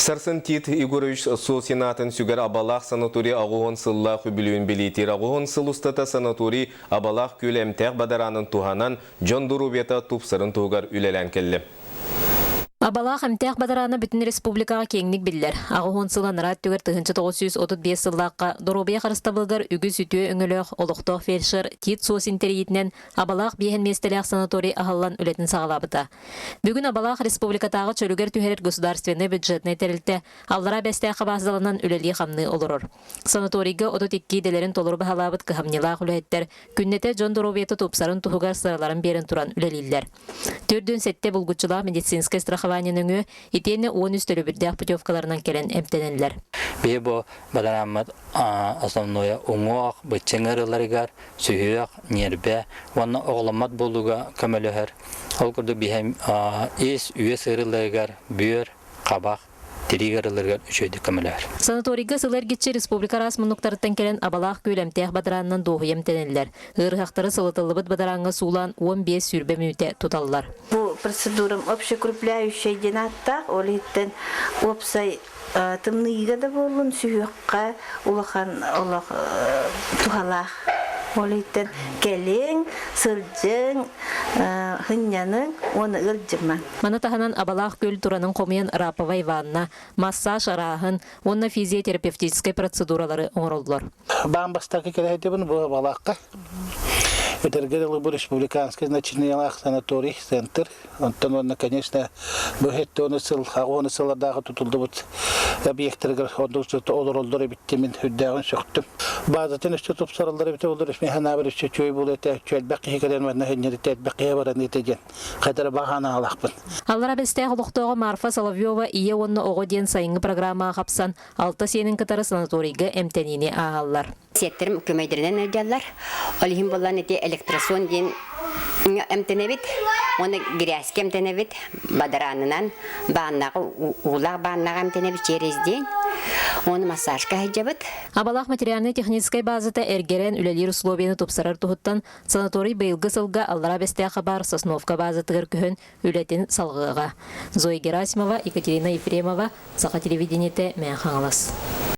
Сарсын Тит Егорович Сосин аатын сүгэр Абалаах санаторий аҕыһын сыллаах үбүлүөйүн бэлиэтиир. Аҕыһын сыл устата санаторий Абалаах күөл эмтээх бадараанын туһанан, дьон доруобуйата тупсарын туһугар үлэлээн кэллэ. Абалаах эмтээх бадараана бүтүн республикаҕа киэҥник биллэр. 80 сыл анараа өттүгэр 1935 сыллаахха доруобуйа харыстабылыгар үгүс үтүө өҥөлөөх олохтоох фельдшер Тит Сосин тэрийиитинэн Абалаах биэһэн миэстэлээх санаторий аһыллан үлэтин саҕалаабыта. Бүгүн Абалаах республикатааҕы чөлүгэр түһэрэр государственнай бюджетнай тэрилтэ Аллараа Бэстээххэ баазаланан үлэлии-хамныы олорор. Санаторийга 32 идэлэрин толору баһылаабыт кыһамньылаах үлэһиттэр күннэтэ дьон доруобуйата тупсарын туһугар сыраларын биэрэн туран үлэлииллэр. 47 булгуччулаах медицинскэй страхование нөҥүө итиэннэ 13 төлөбүрдээх путевкаларынан кэлэн эмтэнэллэр. Биһи бу бадарааммыт основное уҥуох, быччыҥ ыарыыларыгар, сүһүөх, ньиэрбэ уонна оҕоломмот буолууга көмөлөһөр. Ол курдук биһи ис, үөс ыарыыларыгар бүөр, хабах, тирии ыарыыларыгар үчүгэйдик көмөлөһөр. Санаторийга сыл эргиччи республика араас муннуктарыттан кэлэн Абалаах күөл эмтээх бадараанынан дуоһуйа эмтэнэллэр. Ыарыһахтары сылытыллыбыт бадарааҥҥа суулаан 15-сүүрбэ мүнүүтэ туталлар. Бу процедурам общекрупляющая диэн ааттаах, ол иһиттэн уопсай тымныйыыга да буоллун, сүһүөххэ улахан олох туһалаах. Ол иһиттэн кэлиҥ, сылдьыҥ, сынньаныҥ уонна ыалдьымаҥ. Маны таһынан Абалаах күөл туранын хомуйан раповай ванна, массаж арааһын уонна физиотерапевтическай процедуралары оҥороллор. Баан бастакы кэлэһитибин бу Абалаахха. Этэргэ дылы бу республиканский значениелаах санаторий центр. Онтон уонна, конечно, бу 70 сыл, 80 сыллардаахы тутуллубут объектарыгар олороллор эбит мин үрдээҕин сөхтүм. Баазатын өссө тупсараллар эбитэ олор мин санаабар өссө үчүгэй буолуо этэ, элбэх киһи кэлэн манна сынньарыта элбэх киһи баран этэ диэн хайдара баҕанаалаахпын. Аллара Бэстээх олохтооҕо Марфа Соловьева Ийэ уонна оҕо диэн сайыҥҥы программаҕа хапсан, алта сиэнин кытары санаторийга эмтэниини ааһаллар. Сиэттэрим көмөйдөрүнэн ыалдьаллар. Ол иһин буоллан ити электросон диэн эмтэнэбит уонна грязька эмтэнэбит, бадараанынан, бааннаҕа, уулаах бааннаҕа эмтэнэбит через день. Уонна массажка сылдьабыт. Абалаах материальнай-техническэй базата эргэрэн үлэлиир условияны тупсарар туһуттан санаторий быйылгы сылга Аллараа Бэстээххэ баар Сосновка базатыгар көһөн үлэтин салҕыаҕа. Зоя Герасимова, Екатерина Ефремова, Саха телевидениетэ, Мэҥэ Хаҥалас.